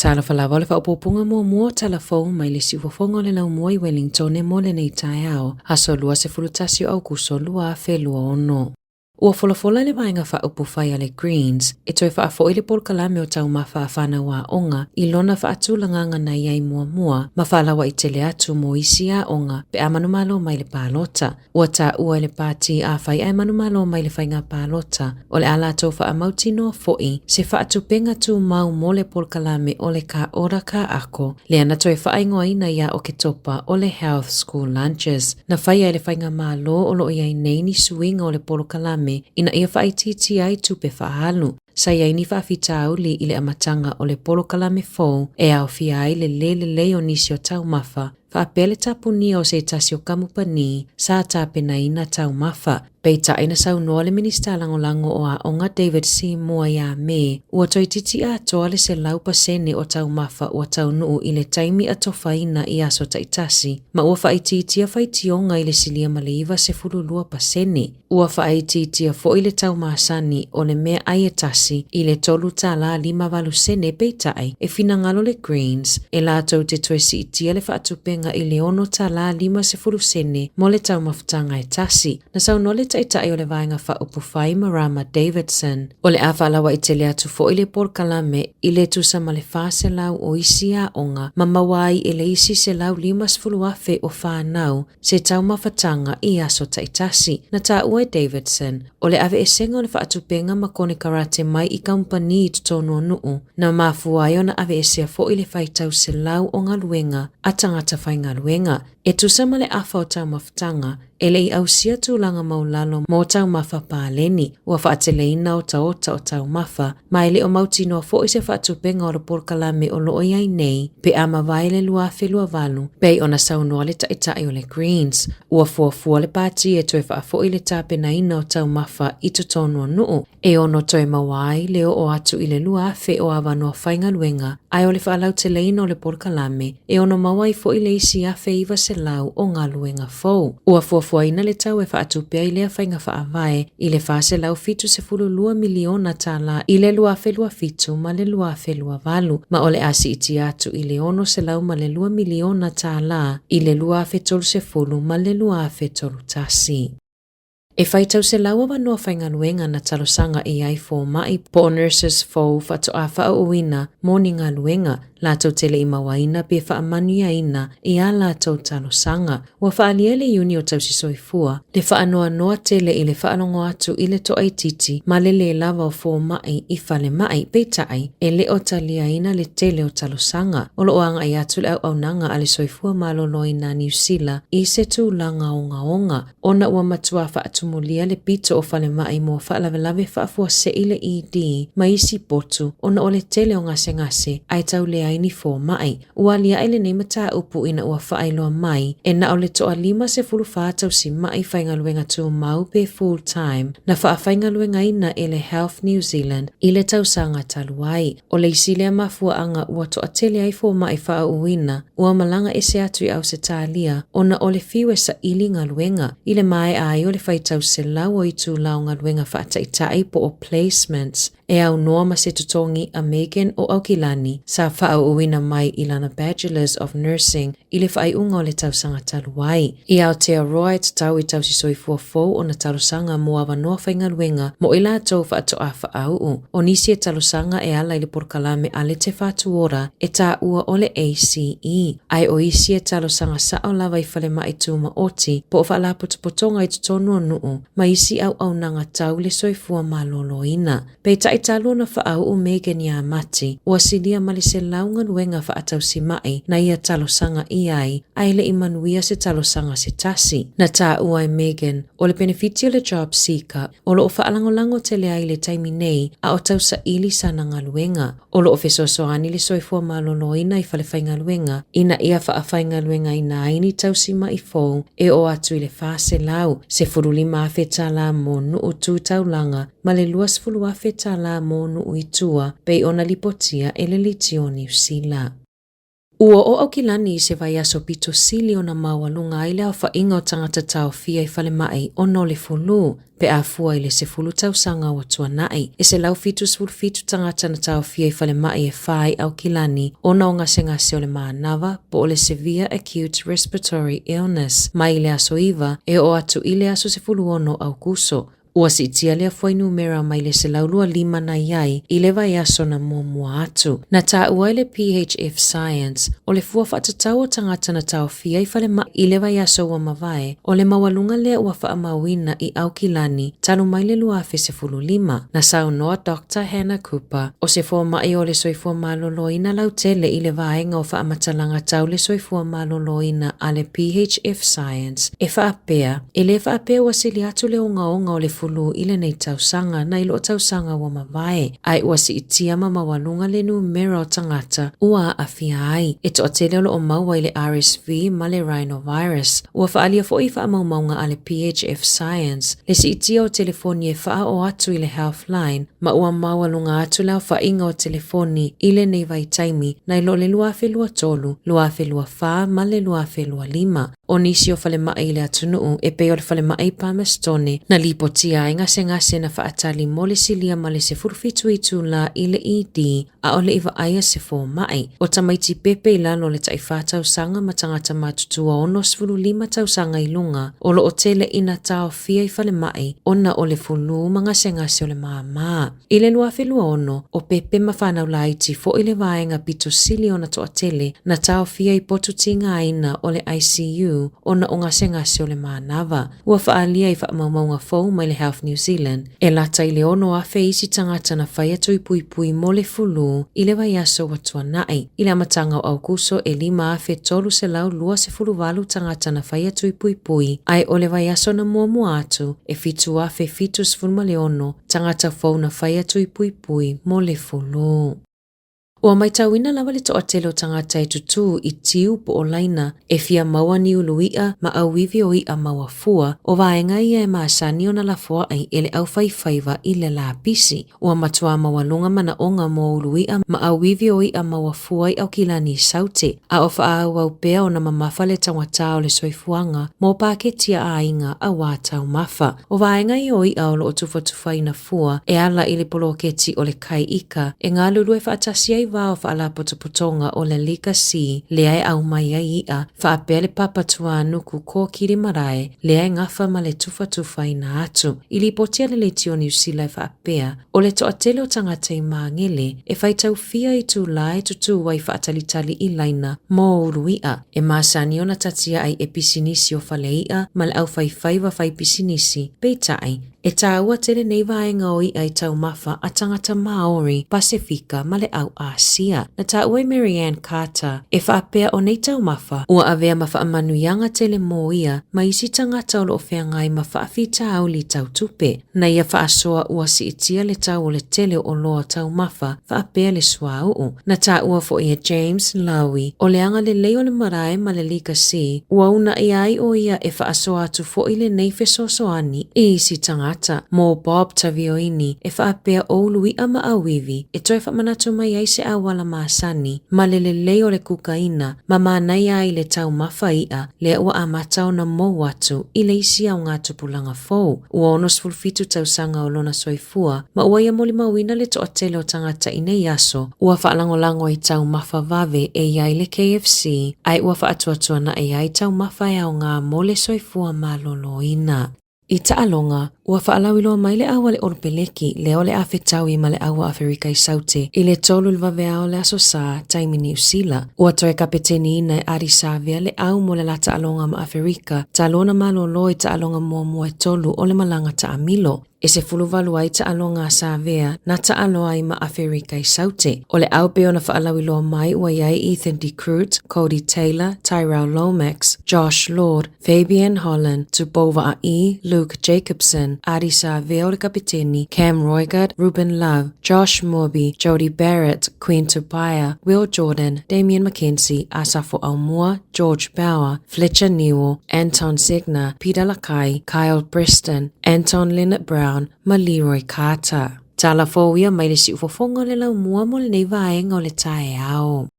Talofa lava o le faaopoopoga muamua o tala fou mai le siufofoga o le laumua i Wellingtone mo lenei taeao, aso 21 o Aukuso 2026. Ua folafola le Vaega Faaupufai a le Greens e toe faafo'i le polokalame o taumafa a fanau aoga i lona faatulagaga na i ai muamua ma faalauaitele atu mo isi aoga pe a manumalo mai le palota. Ua taua e le pati afai ae manumalo mai le faiga palota, o le a latou faamautinoa fo'i se faatupega tumau mo le polokalame o le Ka Ora Ka Ako, lea na toe faaigoaina ia Oketopa o le Health School Lunches. Na faia e le Faigamalo o lo o i ai nei ni suiga o le polokalame ina ia faaitiitia ai tupe faaalu. Sa i ai ni faafitauli i le amataga o le polokalame fou e aofia ai le lē lelei o nisi o taumafa, faapea le tapunia o se tasi o kamupani sa tapenaina taumafa. Peitai na saunoa le Minisita Lagolago o Aoga David Seymour iā Me, ua toeitiiti atoa le 100% o taumafa ua taunuu i le taimi atofaina i aso taitasi, ma ua faaitiitia faitioga i le silia ma le 92%. Ua faaitiitia foi le tau masani o le meaai e tasi i le $3.58 sene peitai e finagalo le Greens e latou te toe siitia le faatupega i le $6.50 sene mo le taumafataga e tasi. Na saunoa le Taitai o le Vaega Faaupufai Marama Davidson, o le a faalauaitele atu foi le polokalame i le tusa ma le 400 o isi aoga ma maua ai e le isi 150,000 o fanau se taumafataga i aso taitasi. Na taua e Davidson, o le aveesega o le faatupega ma konekarate mai i kamupani i totonu o nuu, na mafua ai ona aveesea foi le faitau selau o galuega a tagata faigaluega. E tusa ma le afa o taumafataga, e le i ausia tulaga maulalo mo taumafa paleni, ua faateleina otaota o taumafa, ma e le o mautinoa foi se faatupega o le polokalame o lo o i ai nei pe a mavae le 2028, pei ona saunoa le Taitai o le Greens. Ua fuafua le pati e toe faafoi le tapenaina o taumafa i totonu o nuu, e ono toe maua ai le oo atu i le 2,000 o avanoa faigaluega, ae o le faalauteleina o le polokalame e ono maua ai foi le isi 1,900 o galuega fou. Ua fuafuaina le tau e faatupe ai lea faiga faavae i le $472 miliona tala i le 2027 ma le 2028, ma o le a siitia atu i le $602 miliona tala i le 2030 ma le 2031. E faitau selau avanoa faigaluega na talosaga i ai fomai po o nurses fou faatoa faaauauina mo ni galuega latou te le i mauaina pe faamanuiaina i ā latou talosaga. Ua faaalia e le Iuni o Tausisoifua le faanoanoa tele i le faalogo atu i le toaitiiti ma le lē lava o fomai i falemai, peitai, e le o taliaina le tele o talosaga. O lo o agai atu le auaunaga a le Soifua Maloloina Niu Sila i se tulaga ogaoga ona ua matua faatumulia le pito o falemai mo faalavelave faafuasei le ED ma isi potu ona o le tele o gasegase ae tau leai ni fomai. Ua aliae lenei mataupu ina ua faailoa mai e na o le toa 54 tausima'i faigaluega tumau pe full time na faafaigaluegaina e le Health New Zealand i le tausaga talu ai. O le isi lea mafuaaga ua toatele ai fomai faaauuina ua malaga ese atu i Ausetalia ona o le fiu e saili galuega i le maea ai o le faitau selau o itula o galuega faataitai po o placements e aunoa ma se totogi a Megan o Aukilani sa faaauuina mai i lana Bachelors of Nursing i le faaiuga o le tausaga talu ai. I Aotearoa e tatau i tausisoifua fou ona talosaga mo avanoa faigaluega mo i latou faatoa faauu. O nisi e talosaga e ala i le polokalame a le Te Whatu Ora e taua o le ACE, ae o isi e talosaga sao lava i falemai tumaoti po o faalapotopotoga i totonu o nuu ma isi auaunaga tau le soifua maloloina. Peitai talu ona faauu Megan iā Mati, ua silia ma le selau galuega faatausima'i na ia talosaga i ai, ae le i manuia se talosaga se tasi. Na taua e Megan, o le penefiti o le Job Seeker, o lo o faalagolago tele ai i le taimi nei a o tausaili sana galuega. O lo o fesoasoani le soifua maloloina i falefaigaluega ina ia faafaigaluegaina ai ni tausima'i fou e oo atu i le 400, 15,000 tala mo nuu tu taulaga ma le 20,000 tala mo nuu i tua, pei ona lipotia e le Leitio Niu Sila. Ua oo Aukilani i se vaiaso pito sili ona maualuga ai le aofaiga o tagata taofia i falemai ona o le fulū, pe a fua i le 10 tausaga ua tuanai. E 177 tagata na taofia i falemai e fā i Aukilani ona o gasegase o le manava po o le Severe Acute Respiratory Illness mai le aso 9 e oo atu i le aso 16 Aukuso. Ua siitia lea fuainumera mai le 125 na i ai i le vaiaso na muamua atu. Na taua e le PHF Science, o le fua faatatau o tagata na taofia i falemai i le vaiaso ua mavae, o le maualuga lea ua faamauina i Aukilani talu mai le 2015. Na saunoa Doctor Hannah Cooper, o se fomai o le soifua maloloina lautele i le vaega o faamatalaga tau le soifua maloloina a le PHF Science, e faapea, E le faapea ua sili atu le ogaoga o le fulū i lenei tausaga nai lo tausaga ua mavae, ae ua siitia ma maualuga le numera o tagata ua aafia ai. E toatele o lo o maua i le RSV ma le rhinovirus. Ua faaalia foi i faamaumauga a le PHF Science le siitia o telefoni e faaoo atu i le Healthline ma ua maualuga atu le aofaiga o telefoni i lenei vaitaimi nai lo le 2023, 2024 ma le 2025. O nisi o falemai i le atunuu e pei o le falemai i Palmastone na lipotia ai gasegase na faatali mo le silia ma le 17 itula i le ED a o le i vaaia se fomai. O tamaiti pepe i lalo o le tai 4 tausaga ma tagata matutua 65 tausaga i luga o lo o tele ina taofia i falemai ona o le fulū ma gasegase o le māmā. I le 2026, o pepe ma whānau laiti foi le vaega pito sili ona toatele na taofia i potu tigaina o le ICU ona o gasegase o le manava. Ua faaalia i faamaumauga fou mai le Health New Zealand, e lata i le 6,000 isi tagata na fai atu i puipui mo le fulū i le vaiaso ua tuanai. I le amataga o Aukuso e 5,328 tagata na fai atu i puipui, ae o le vaiaso na muamua atu e 7,076 tagata fou na fai atu i puipui mo le fulū. Ua matauina lava le toatele o tagata e tutū i tiu po o laina e fia maua ni ulu iʻa ma auivi o iʻa maua fua, o vaega ia e masani ona lafoaʻi e le aufaifaiva i le lapisi. Ua matua maualuga manaʻoga mo ulu iʻa ma auivi o iʻa maua fua i Aukilani i Saute, a o faaauau pea ona mamafa le taugata o le soifuaga mo paketi a aiga auā taumafa. O vaega ia o iʻa o lo o tufatufaina fua e ala i le poloketi o le Kai Ika e galulue faatasi ai va o faalapotopotoga o le Lika Sea lea e aumai ai iʻa faapea le papa tuānuku kōkiri marae lea e gafa ma le tufatufaina atu. I lipoti a le Leitio Niu Sila e faapea, o le toatele o tagata i Māngere e faitaufia i tūlā e tutū ai faatalitali i laina mō ulu iʻa, e masani ona tatiaʻi e pisinisi o fale iʻa ma le aufaifaiva fai pisinisi, peitai, e tāua tele nei vaega o iʻa i taumafa a tagata Māori, Pasefika ma le au Āsia. Na tāua i Mary Ann Carter e faapea o nei taumafa ua avea ma faamanuiaga tele mō ia ma isi tagata o lo o feagai ma faafitauli tau tupe. Na ia faasoa ua siitia le tau o le tele o oloa taumafa faapea le suauu. Na taua foi e James Lowy, o le agalelei o le marae ma le Liga C, ua uunaia ai o ia e faasoa atu foi lenei fesoasoani i isi tagata. Mo Bob Tavioini, e faapea o ulu iʻa ma auivi e toe faamanatu mai ai se auala masani ma le lelei o le kukaina ma manaia ai le taumafa iʻa lea ua amata ona mou atu i le isi aoga tupulaga fou. Ua 67 tausaga o lona soifua ma ua ia molimauina le toatele o tagata i nei aso ua faalagolago i taumafa vave e i ai le KFC ae ua faatuatuanaʻi ai taumafa e aoga mo le soifua maloloina. I taaloga, ua faalauiloa mai le au a le Olopeleki lea o le a fetaui ma le au a Aferika i Saute i le 3 i le vaveao o le Aso Sa, taimi Niu Sila. Ua toe kapeteniina e Ardie Savea le au mo le la taaloga ma Aferika, talu ona malolo i taaloga muamua e tolu o le malaga taamilo. E 18 ai taaloga a Savea na taalo ai ma Aferika i Saute. O le au pei ona faalauiloa mai ua i ai Ethan De Groot, Codie Taylor, Tyrell Lomax, Josh Lord, Fabian Holland, Tupou Vaa'i, Luke Jacobson, Ardie Savea o le kapeteni, Cam Roigard, Ruben Love, Josh Moorby, Jody Barrett, Queen Tupaea, Will Jordan, Damian McKenzie, Asafo Aumua, George Bower, Fletcher Newell, Anton Segner, Peter Lakai, Kyle Preston, Anton Lienert-Brown ma Leroy Carter. Tala fou ia mai le siufofoga o le laumua mo lenei vaega o le taeao.